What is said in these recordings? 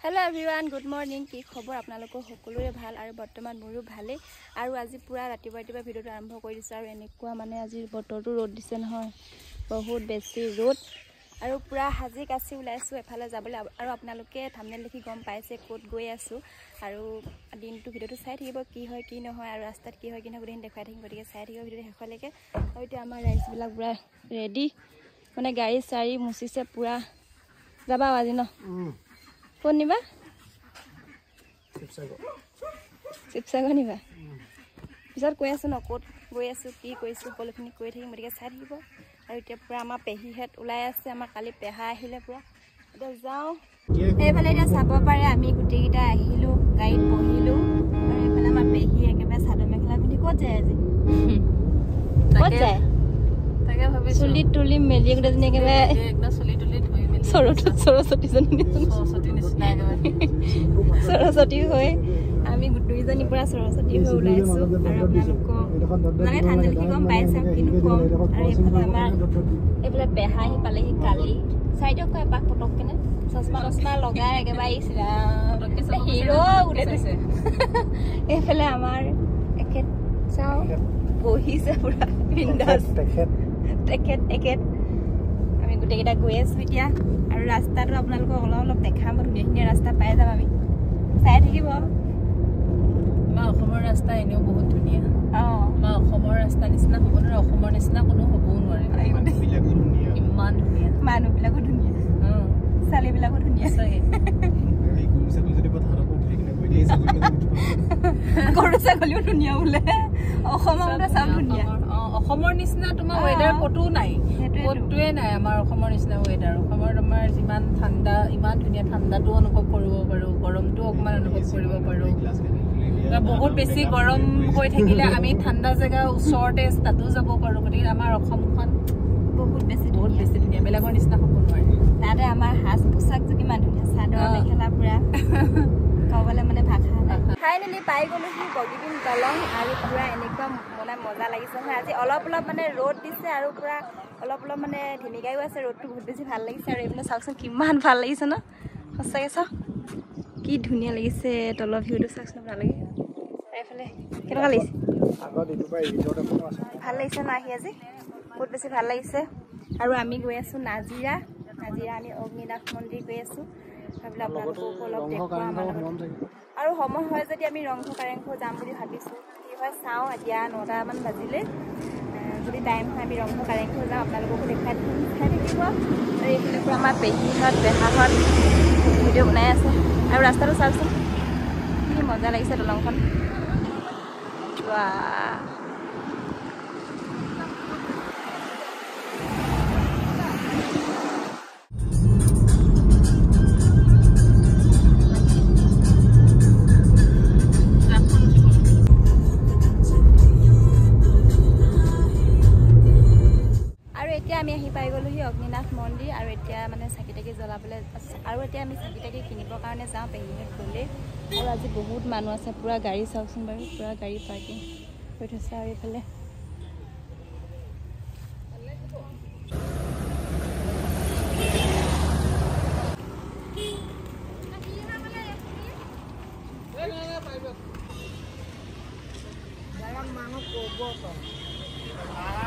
Hello' everyone, good morning. কি খবৰ আপোনালোকৰ? সকলোৰে ভাল আৰু বৰ্তমান মোৰো ভালেই। আৰু আজি পূৰা ৰাতিপুৱা ৰাতিপুৱা ভিডিঅ'টো আৰম্ভ কৰি দিছোঁ। আৰু এনেকুৱা মানে আজি বতৰটো ৰ'দ দিছে নহয়, বহুত বেছি ৰ'দ। আৰু পূৰা সাজি কাচি ওলাইছোঁ এফালে যাবলৈ। আৰু আপোনালোকে থাম্বনেইল দেখি গম পাইছে ক'ত গৈ আছোঁ। আৰু দিনটো ভিডিঅ'টো চাই থাকিব, কি হয় কি নহয় আৰু ৰাস্তাত কি হয় কি নহয় গোটেইখিনি দেখুৱাই থাকিম। গতিকে চাই থাকিব ভিডিঅ'টো শেষলৈকে। আৰু এতিয়া আমাৰ ৰাইজবিলাক পূৰা ৰেডি, মানে গাড়ী চাড়ী মুচিছে পূৰা। যাবা আজি ন? ক'ত নিবা? শিৱসাগৰ নিবা? পিছত কৈ আছোঁ ন ক'ত গৈ আছোঁ, কি কৰিছোঁ, সকলোখিনি কৈ থাকিম। গতিকে চাই থাকিব। আৰু এতিয়া পূৰা আমাৰ পেহীহঁত ওলাই আছে। আমাৰ কালি পেহা আহিলে পূৰা। এতিয়া যাওঁ এইফালে। এতিয়া চাব পাৰে আমি গোটেইকেইটা আহিলোঁ, গাড়ীত বহিলোঁ। আৰু এইফালে আমাৰ পেহী একেবাৰে চাদৰ মেখেলা পিন্ধি ক'ত যায় আজি? ক'ত যায়? চুলি তুলি মেলি গোটেইজনী একেবাৰে সৰস্বতী হৈ আমি দুইজনী পুৰা সৰস্বতী হৈ ওলাইছো। আৰু আপোনালোকক মানে ঠাণ্ডা দেখি গম পাইছে কিনো কম। আৰু এইফালে আমাৰ এইফালে পেহা আহি পালেহি কালি। চাই দিয়ক এপাক পটক কেনে, চচমা তচমা লগাই একেবাৰে আহিছিলে হিৰ' গোটেই। এইফালে আমাৰ এখেত চাওঁ বহিছে পুৰা বিন্দাছ। তেখেত তেখেত আমি গোটেইকেইটা গৈ আছো এতিয়া। আৰু ৰাস্তাটো আপোনালোকক অলপ অলপ দেখাম, ধুনীয়া ধুনীয়া ৰাস্তা পাই যাম আমি, চাই থাকিব। আমাৰ অসমৰ ৰাস্তা এনেও বহুত ধুনীয়া। আমাৰ অসমৰ ৰাস্তা নিচিনা হ'ব নোৱাৰে, অসমৰ নিচিনা কোনো হ'বও নোৱাৰে। ইমান ধুনীয়া, মানুহবিলাকো ধুনীয়া, ছোৱালীবিলাকো ধুনীয়া, গৰু ছাগলীও ধুনীয়া বোলে। অসমৰ চব ধুনীয়া। অসমৰ নিচিনা তোমাৰ ৱেডাৰ ক'তো নাই, ক'তোৱে নাই আমাৰ অসমৰ নিচিনা ৱেডাৰ। অসমৰ তোমাৰ যিমান ঠাণ্ডা, ইমান ধুনীয়া ঠাণ্ডাটো অনুভৱ কৰিব পাৰোঁ, গৰমটো অকণমান অনুভৱ কৰিব পাৰোঁ। বহুত বেছি গৰম হৈ থাকিলে আমি ঠাণ্ডা জেগা ওচৰতে তাতো যাব পাৰোঁ। গতিকে আমাৰ অসমখন বহুত বেছি বহুত বেছি ধুনীয়া, বেলেগৰ নিচিনা হ'ব নোৱাৰে। তাতে আমাৰ সাজ পোছাকযোৰ কিমান ধুনীয়া, চাদৰ মেখেলা পুৰা ক'বলৈ মানে ভাষা নাই। ফাইনেলি পাই গ'লোহি বগীবিল দলং। আৰু পূৰা এনেকুৱা মানে মজা লাগিছে নহয় আজি। অলপ অলপ মানে ৰ'দ দিছে আৰু পূৰা অলপ অলপ মানে ধিমিকায়ো আছে ৰ'দটো, বহুত বেছি ভাল লাগিছে। আৰু এইপিনে চাওকচোন কিমান ভাল লাগিছে ন, সঁচাকৈ চাওক কি ধুনীয়া লাগিছে। তলৰ ভিউটো চাওকচোন আপোনালোকে। এইফালে কেনেকুৱা লাগিছে? ভাল লাগিছে ন আহি আজি? বহুত বেছি ভাল লাগিছে। আৰু আমি গৈ আছোঁ নাজিৰা। নাজিৰা আমি অগ্নিনাথ মন্দিৰ গৈ আছোঁ। আপোনালোককো অলপ দেখুৱাম আমাৰ লগত। আৰু সময় হয় যদি আমি ৰংঘৰ কাৰেংঘৰ যাম বুলি ভাবিছোঁ, কি হয় চাওঁ। এতিয়া 9টামান বাজিলে, যদি টাইম হয় আমি ৰংঘৰ কাৰেংঘৰ যাম, আপোনালোককো দেখুৱাই চাই থাকিব। আৰু এইফালে পৰা আমাৰ পেহীহঁত পেহাহঁত ভিডিঅ' বনাই আছে। আৰু ৰাস্তাটো চাওকচোন কি মজা লাগিছে দলংখন। আমি আহি পাই গ'লোহি অগ্নিনাথ মন্দিৰ। আৰু এতিয়া মানে চাকি তাকি জ্বলাবলৈ, আৰু এতিয়া আমি চাকি তাকি কিনিবৰ কাৰণে যাওঁ পেহীহঁত গ'লে। আৰু আজি বহুত মানুহ আছে, পূৰা গাড়ী চাওকচোন বাৰু, পূৰা গাড়ী পাৰ্কিং কৰি থৈছে। আৰু এইফালে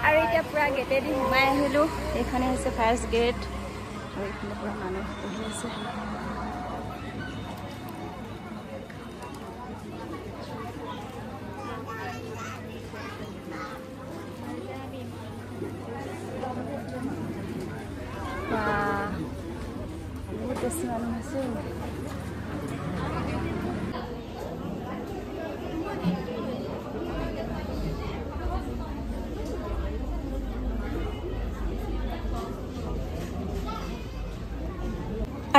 আৰু এতিয়া পূৰা গেটেদি সোমাই আহিলোঁ। এইখনে হৈছে ফাৰ্ষ্ট গেট। আৰু এইফালে পূৰা মানুহ বহি আছে। বহুত বেছি মানুহ আছে।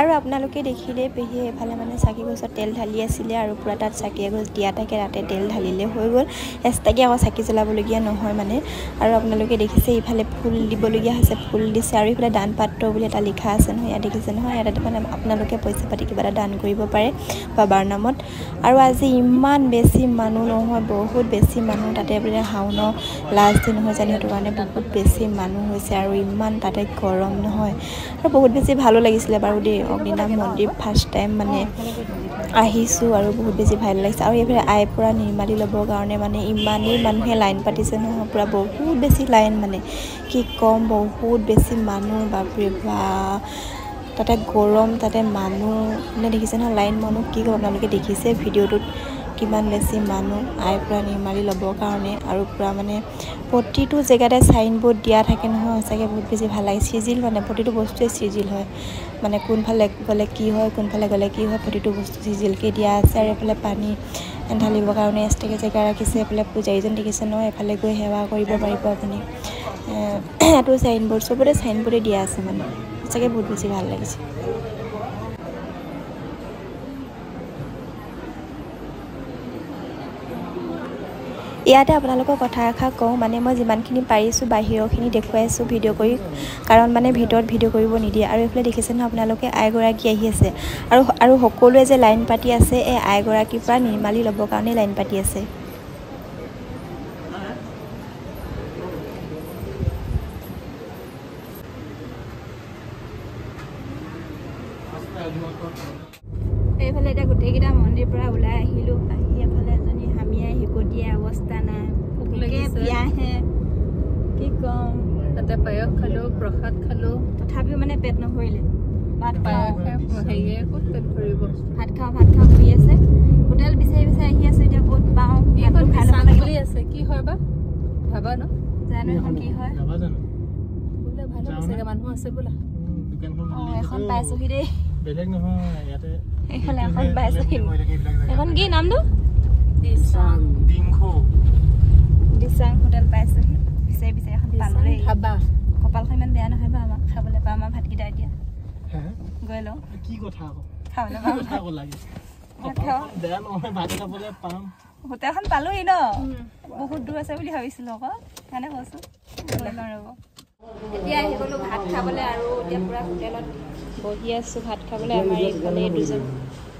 আৰু আপোনালোকে দেখিলে পেহীয়ে এইফালে মানে চাকি গছত তেল ঢালি আছিলে। আৰু পূৰা তাত চাকি এগছ দিয়া থাকে, তাতে তেল ঢালিলে হৈ গ'ল, এক্সট্ৰাকৈ আকৌ চাকি জ্বলাবলগীয়া নহয় মানে। আৰু আপোনালোকে দেখিছে ইফালে ফুল দিবলগীয়া হৈছে, ফুল দিছে। আৰু ইফালে দান পাত্ৰ বুলি এটা লিখা আছে নহয়, ইয়াত দেখিছে নহয়, ইয়াত মানে আপোনালোকে পইচা পাতি কিবা এটা দান কৰিব পাৰে বাবাৰ নামত। আৰু আজি ইমান বেছি মানুহ নহয়, বহুত বেছি মানুহ। তাতে বোলে শাওনৰ লাষ্ট দিন নহয় জানো, সেইটো কাৰণে বহুত বেছি মানুহ হৈছে। আৰু ইমান তাতে গৰম নহয়, আৰু বহুত বেছি ভালো লাগিছিলে বাৰু দেই। অগ্নিনাভ মন্দিৰ ফাৰ্ষ্ট টাইম মানে আহিছোঁ আৰু বহুত বেছি ভাল লাগিছে। আৰু এইফালে আইৰ পৰা নিৰ্মালি ল'বৰ কাৰণে মানে ইমানেই মানুহে লাইন পাতিছে নহয়, পূৰা বহুত বেছি লাইন, মানে কি ক'ম, বহুত বেছি মানুহ, বাপৰে বাপ। তাতে গৰম, তাতে মানুহ, মানে দেখিছে নহয় লাইন মানুহ, কি ক'ম আপোনালোকে দেখিছে ভিডিঅ'টোত কিমান বেছি মানুহ আইৰ পৰা নিৰ্মালি ল'বৰ কাৰণে। আৰু পূৰা মানে প্ৰতিটো জেগাতে চাইনবোৰ্ড দিয়া থাকে নহয়, সঁচাকৈ বহুত বেছি ভাল লাগে। চিজিল মানে প্ৰতিটো বস্তুৱে চিজিল হয়, মানে কোনফালে গ'লে কি হয়, কোনফালে গ'লে কি হয়, প্ৰতিটো বস্তু চিজিলকৈ দিয়া আছে। আৰু এইফালে পানী ঢালিবৰ কাৰণে এক্সট্ৰাকৈ জেগা ৰাখিছে। এইফালে পূজাৰীজন দেখিছে নহয়, এফালে গৈ সেৱা কৰিব পাৰিব আপুনি। ইয়াতো চাইনবোৰ্ড, চবতে চাইনবোৰ্ডে দিয়া আছে, মানে সঁচাকৈ বহুত বেছি ভাল লাগিছে। ইয়াতে আপোনালোকৰ কথা এষাৰ কওঁ, মানে মই যিমানখিনি পাৰিছোঁ বাহিৰৰখিনি দেখুৱাইছোঁ ভিডিঅ' কৰি, কাৰণ মানে ভিতৰত ভিডিঅ' কৰিব নিদিয়ে। আৰু এইফালে দেখিছে নহয় আপোনালোকে আইগৰাকী আহি আছে, আৰু আৰু সকলোৱে যে লাইন পাতি আছে, এই আইগৰাকীৰ পৰা নিৰ্মালি ল'বৰ কাৰণে লাইন পাতি আছে। এইফালে এতিয়া গোটেইকেইটা মন্দিৰ পৰা ওলাই আহিলোঁ। আহি এফালে এজনী হামিয়াই হিকটিয়াই অৱস্থা নাই, ভোক লাগিছে, পিয়াহে কি ক'ম। তাতে পায়স খালোঁ, প্ৰসাদ খালোঁ, তথাপিও মানে পেট নভৰিলে। ভাত খাওঁ, হেৰিয়ে ক'ত পেট ভৰিব, ভাত খাওঁ ভাত খাওঁ কৰি আছে। হোটেল বিচাৰি বিচাৰি আহি আছোঁ, এতিয়া ক'ত পাওঁ। এইখন বুলি আছে, কি হয় বা ভাবা ন, জানো এখন কি হয়। বোলে ভাল হ'ব চাগে, মানুহ আছে বোলা। অঁ এখন পাইছোহি দেই, বেলেগ নহয় ইয়াতে এইফালে এখন পাইছোহি। এখন কি নামটো? দিচাং হোটেল পাইছোহি। বিচাৰি বিচাৰি এখন পালোঁ দেই। কপালখন ইমান বেয়া নহয় বাৰু, আমাক খাবলৈ পাওঁ আমাৰ ভাতকেইটা। এতিয়া গৈ লওঁ, কি কথা আকৌ খাবলৈ পাম, বেয়া নহয় ভাত খাবলৈ পাম। হোটেলখন পালোহি ন, বহুত দূৰ আছে বুলি ভাবিছিলোঁ আকৌ, সেইকাৰণে কৈছোঁ গৈ লওঁ ৰ'ব। এতিয়া আহি গ'লোঁ ভাত খাবলৈ, আৰু এতিয়া পূৰা হোটেলত বহি আছোঁ ভাত খাবলৈ। আমাৰ এইফালে দুজন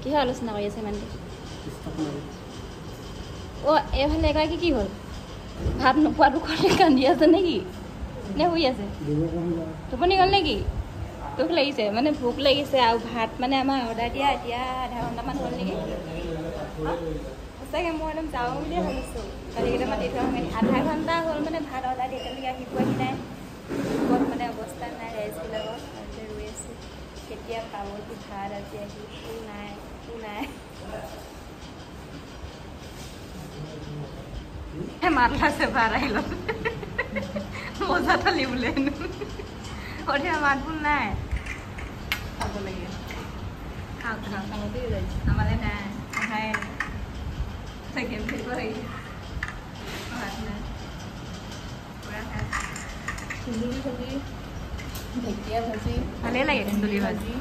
কিহৰ আলোচনা কৰি আছে ইমান দেৰি? অ' এইফালে এগৰাকী কি হ'ল, ভাত নোপোৱা দুখতে কান্দি আছে নেকি, নে শুই আছে? টোপনি গ'ল নেকি? দুখ লাগিছে মানে, ভোক লাগিছে। আৰু ভাত মানে আমাৰ অৰ্ডাৰ দিয়া এতিয়া আধা ঘণ্টামান হ'ল নেকি। সঁচাকৈ মই একদম যাওঁ বুলিয়ে ভাবিছোঁ, কালি কেইটামান দি থোৱা আধা ঘণ্টা হ'ল মানে ভাত অৰ্ডাৰ দি এতিয়ালৈকে আহি পোৱাহি নাই। ভোকত মানে অৱস্থা নাই ৰাইজবিলাকৰ, ৰৈ আছোঁ কেতিয়া পাবহি ভাত। আজি আহি নাই নাই মাত আছে, ভাত আহিল মজা থালি বোলে, অধিয়া মাত বোল নাই। খাব লাগে, খাওক খাওক, আমালৈ নাই, অহাই গেম খেলিব লাগিব। ভাত নাই, পূৰা খাই ধুন্দুলি ভাজি, ঢেকীয়া ভাজি ভালেই লাগে। ধুন্দুলি ভাজি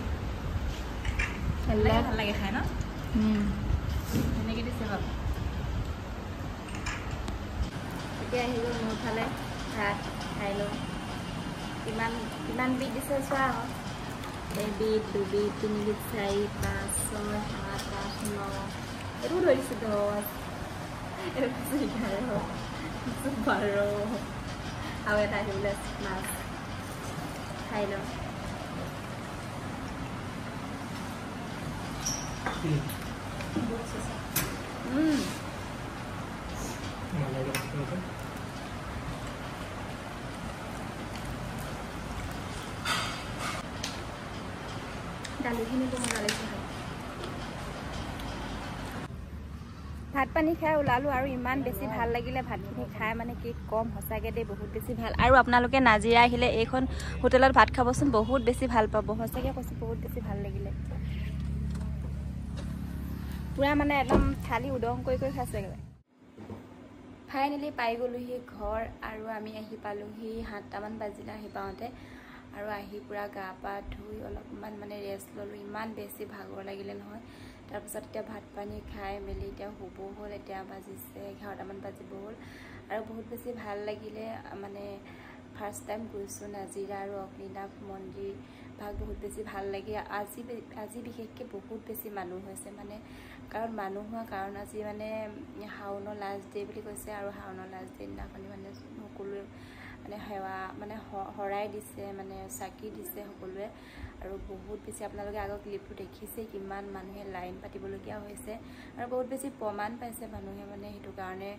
ভাল লাগে খাই ন, ধুনীয়াকৈ দিছে বাৰু। এতিয়া আহি গ'ল মোৰ ফালে, ভাত খাই লওঁ। কিমান কিমান বিধ দিছে চোৱা আকৌ, এবিধ দুবিধ তিনিবিধ 4 5 6 7 8 9, এইটোও ধৰিছোঁ 10, এইটো 11, 12, আৰু এটা আহিবলৈ আছে মাছ। খাই লওঁ। দালিখিনি বৰ মজা লাগিছে খাই। ভাত পানী খাই ওলালোঁ আৰু ইমান বেছি ভাল লাগিলে ভাতখিনি খাই, মানে কি ক'ম সঁচাকৈ দেই, বহুত বেছি ভাল। আৰু আপোনালোকে নাজিৰা আহিলে এইখন হোটেলত ভাত খাবচোন, বহুত বেছি ভাল পাব, সঁচাকৈ কৈছোঁ, বহুত বেছি ভাল লাগিলে। পূৰা মানে একদম থালি উদং কৰি কৰি খাইছে একেবাৰে। ফাইনেলি পাই গ'লোহি ঘৰ, আৰু আমি আহি পালোহি 7টামান বাজিলে আহি পাওঁতে। আৰু আহি পূৰা গা পা ধুই অলপমান মানে ৰেষ্ট ল'লোঁ, ইমান বেছি ভাগৰ লাগিলে নহয়। তাৰপিছত এতিয়া ভাত পানী খাই মেলি এতিয়া শুব হ'ল। এতিয়া বাজিছে 11টামান বাজিব হ'ল। আৰু বহুত বেছি ভাল লাগিলে, মানে ফাৰ্ষ্ট টাইম গৈছোঁ নাজিৰা আৰু অগ্নিনাভ মন্দিৰ ভাগ, বহুত বেছি ভাল লাগে। আজি আজি বিশেষকৈ বহুত বেছি মানুহ হৈছে, মানে কাৰণ মানুহ হোৱা কাৰণ আজি মানে শাওনৰ লাষ্ট ডে বুলি কৈছে। আৰু শাওনৰ লাষ্ট ডে দিনাখনি মানে সকলোৱে মানে সেৱা মানে শৰাই দিছে, মানে চাকি দিছে সকলোৱে। আৰু বহুত বেছি আপোনালোকে আগৰ ক্লিপটো দেখিছে কিমান মানুহে লাইন পাতিবলগীয়া হৈছে আৰু বহুত বেছি প্ৰমাণ পাইছে মানুহে, মানে সেইটো কাৰণে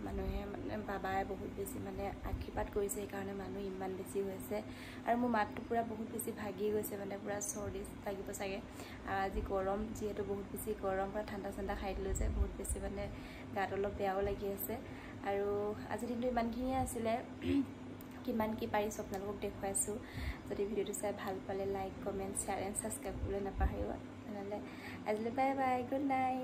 মানুহে মানে বাবাই বহুত বেছি মানে আশীৰ্বাদ কৰিছে, সেইকাৰণে মানুহ ইমান বেছি হৈছে। আৰু মোৰ মাতটো পূৰা বহুত বেছি ভাগি গৈছে, মানে পূৰা চৰ্দি লাগিব চাগে। আৰু আজি গৰম যিহেতু বহুত বেছি গৰম, পূৰা ঠাণ্ডা চাণ্ডা খাই দিলোঁ যে বহুত বেছি মানে গাত অলপ বেয়াও লাগি আছে। আৰু আজিৰ দিনটো ইমানখিনিয়ে আছিলে, কিমান কি পাৰিছোঁ আপোনালোকক দেখুৱাইছোঁ। যদি ভিডিঅ'টো চাই ভাল পালে like, comment, share and subscribe কৰিবলৈ নাপাহৰিব। তেনেহ'লে আজিলৈ বাই বাই, গুড নাইট।